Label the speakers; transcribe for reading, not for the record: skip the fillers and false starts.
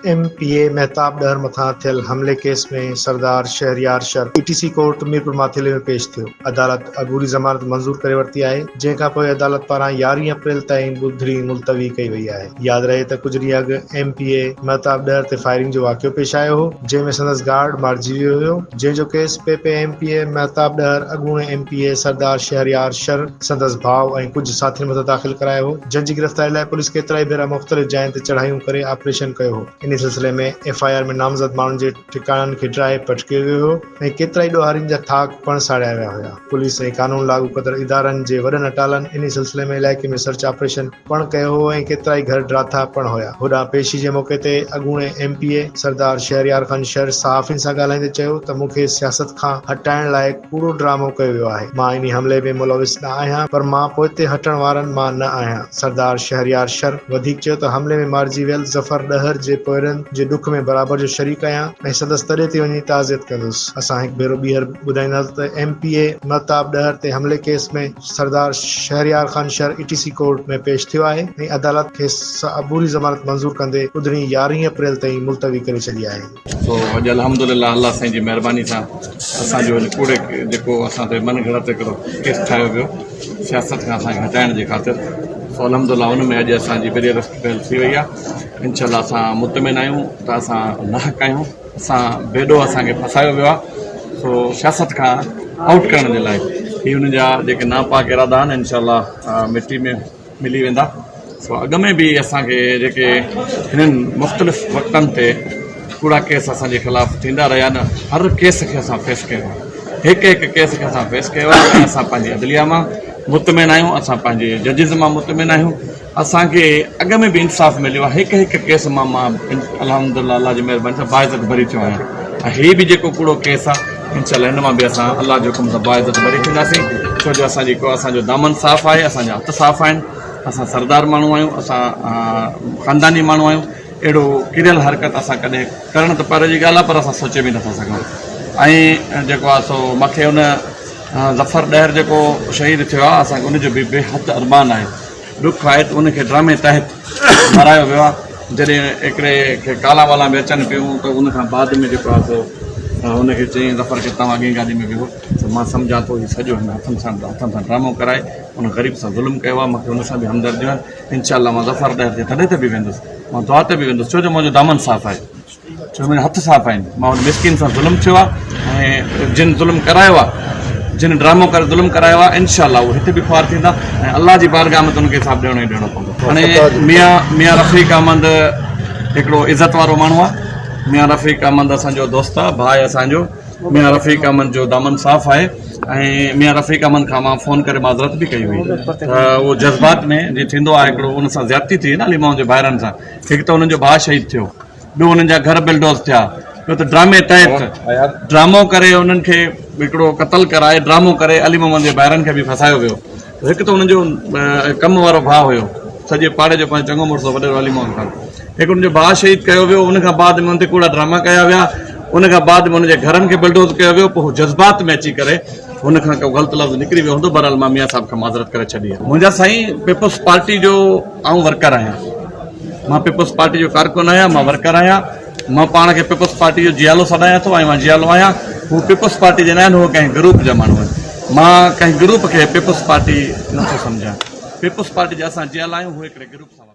Speaker 1: M P A Mehtab Dahar مٿان ٿيل حملي case ۾ Sardar Shehryar Shar A T C court Mirpur Mathelo ۾ پيش ٿيو. عدالت عبوري ضمانت منظور ڪري ورتي آهي، جنهن کانپوء عدالت پاران يارهين اپريل تائين ٻڌڻي ملتوي ڪئي وئي آهي. ياد رهي ته ڪجهه ڏينهن اڳ ايم پي اي مهتاب ڏهر تي فائرنگ جو واقعو پيش آيو هو، جنهن ۾ سندس گارڊ مارجي ويو هيو، جنهن جو case P P M P A Mehtab Dahar اڳوڻي M P A Sardar Shehryar Shar, سندس ڀاء ۽ ڪجهه ساٿين مٿان داخل ڪرايو هو، جن جي گرفتاري لاء پوليس ڪيترائي ڀيرا مختلف جاين تي چڙهايون ڪري آپريشن ڪيو هو. انهي سلسلي ۾ ايف I R ۾ نامزد ماڻهن جي ٺڪاڻن کي ڊاهي پٽ ڪيو ويو هو ۽ ڪيترائي ڏوهارين جا ٿاڪ پڻ ساڙيا ويا هيا. پوليس ۽ قانون لاڳو ڪندڙ ادارن جي وڏن اٽالن انهي سلسلي ۾ علائقي ۾ سرچ آپريشن پڻ ڪيو هو ۽ ڪيترائي گهر ڊاٿا پڻ هيا. هوڏانهن پيشي جي موقعي تي اڳوڻي M P A Sardar Shehryar Khan Shar صحافين سان ڳالهائيندي چيو ته مون کي سياست کان هٽائڻ لاء ڪوڙو ڊرامو ڪيو ويو آهي، مان انهي حملي ۾ ملوث نه آهيان پر مان پوئتي هٽڻ وارن مان نه آهيان. سردار شهريار شر وڌيڪ چيو ته حملي ۾ مارجي ويل ظفر ڏهر جي پوئرن جي ڏک ۾ برابر جو شريڪ آهيان ۽ سندس تڏي تي وڃي تعزيت ڪندس. اسان هڪ ڀيرو ٻيهر ٻڌائينداسين ته M P A Mehtab Dahar تي حملي case ۾ Sardar Shehryar Khan Shar A T C court ۾ پيش ٿيو آهي ۽ عدالت کيس عبوري ضمانت منظور ڪندي ٻڌڻي يارهين اپريل تائين ملتوي ڪري ڇڏي آهي.
Speaker 2: سو اڄ الحمدلله الله سائين جي مهرباني سان اسان جو هن ڪوڙي جيڪو اسان تي من گهڙت هڪڙو ڪيس ٺاهيو ويو سياست کان اسان کي هٽائڻ جي خاطر سو الحمدلله ان ۾ اڄ اسان جي بري ارسٽ بيل ٿي وئي آهي انشاء الله اسان مطمئن آهيون ته اسان ناحق آهيون. اسان بي ڏوهه اسان کي ڦاسايو ويو آهي سو سياست کان آئوٽ ڪرڻ جي لاء هي انهن جا جيڪي ناپاڪ ارادا آهن انشاء الله مٽي ۾ ملي ويندا سو اڳ ۾ به اسان کي جيڪي هنن مختلف وقتن تي ڪوڙا ڪيس اسان جي خلاف ٿيندا رهيا آهن هر ڪيس کي اسان فيس ڪيو آهي هڪ هڪ ڪيس کي اسان فيس ڪيو آهي ۽ اسان پنهنجي عدليه مان مطمئن آهيون اسان پنهنجي ججز مان مطمئن آهيون اسان کي اڳ ۾ به انصاف مليو آهي هڪ هڪ ڪيس مان مان الحمد الله الله جي مهرباني سان باعزت بري ٿيو آهيان ۽ هي به جيڪو ڪوڙو ڪيس آهي انشاء الله هن مان به اسان الله جي حڪم سان باعزت بري ٿينداسين ڇو جو اسان جي اسان جو دامن صاف آهي اسان جا هٿ صاف آهن اسان سردار ماڻهو آهيون اسان خانداني ماڻهو آهيون اهڙو ڪريل حرڪت اسان ڪڏهن ڪرڻ ته پري جي ڳالهه آهي پر اسان سوچي به نٿا سگهون ۽ جيڪو آهي سو مونکي ان ظفر ڏهر جيڪو شهيد ٿيو آهي اسان کي ان جو به بي حد ارمان آهي ڏک آهي ته ان کي ڊرامي تحت مارايو ويو آهي جڏهن هڪڙي کي ڪالا والا به اچن پيون ته ان کان بعد ۾ جيڪو آهي سو ان کي چيائين ظفر کي توهان اڳئين گاڏي ۾ ويهو ته مان سمجهان ٿو هي سڄو هن هٿن سان هٿن سان ڊرامو ڪرائي ان غريب سان ظلم ڪيو آهي مونکي ان سان به همدرديون آهن انشاء الله مان ظفر ڏهر جي تڏي تي به ويندس مان دعا تي به ويندس ڇو جو منهنجو دامن صاف آهي ڇو منهنجا هٿ صاف آهن مان ان مسڪين سان ظلم ٿيو آهي ۽ جن ظلم ڪرايو آهي جن ڊرامو ڪري ظلم ڪرايو آهي انشاء الله اهي هتي به خوار ٿيندا ۽ الله جي بارگاهه ۾ ته ان کي حساب ڏيڻو ئي ڏيڻو پوندو هاڻي ميان ميان رفيق احمد هڪڙو عزت وارو ماڻهو آهي ميان رفيق احمد اسان جو دوست آهي ڀاء اسان جو ميان رفيق احمد جو دامن صاف آهي ۽ ميان رفيق احمد کان مان فون ڪري معذرت به ڪئي هئي ته اهو جذبات ۾ جي ٿيندو آهي هڪڙو ان سان زيادتي ٿي نه علي محمد جي ڀائرن سان هڪ ته انهن جو ڀاء شهيد ٿيو ٻيو انهن جا گهر بلڊوز ٿيا ٻيو ته ڊرامي تحت ڊرامو ڪري انهن کي هڪڙو قتل ڪرائي ڊرامو ڪري علي محمد جي ڀائرن کي به ڦاسايو ويو هڪ ته انهن جو ڪم وارو ڀاء هيو سڄي پاڙي جو پنهنجو چڱو مڙس هو وڏيرو علي محمد خان هڪ ان جو ڀاء شهيد ڪيو ويو ان کان بعد ۾ ان تي ڪوڙا ڊراما ڪيا ويا ان کان بعد ۾ ان جي گهرن کي بلڊوز ڪيو ويو پوء جذبات ۾ اچي ڪري هن کان ڪو غلط لفظ نڪري ويو هوندو بهرحال مان ميان صاحب کان معذرت ڪري ڇڏي آهي منهنجا سائين پيپلز پارٽي جو آئون ورڪر آهيان مان پيپلز پارٽي جو ڪارڪن آهيان، مان ورڪر آهيان، مان پاڻ کي پيپلز پارٽي جو جيالو سڏايان ٿو ۽ مان جيالو آهيان، هو پيپلز پارٽي جا نه آهن، هو ڪنهن گروپ جا ماڻهو آهن، مان ڪنهن گروپ کي پيپلز پارٽي نه ٿو سمجهان، پيپلز پارٽي جا اسان جيالا آهيون، هو هڪڙي گروپ سان.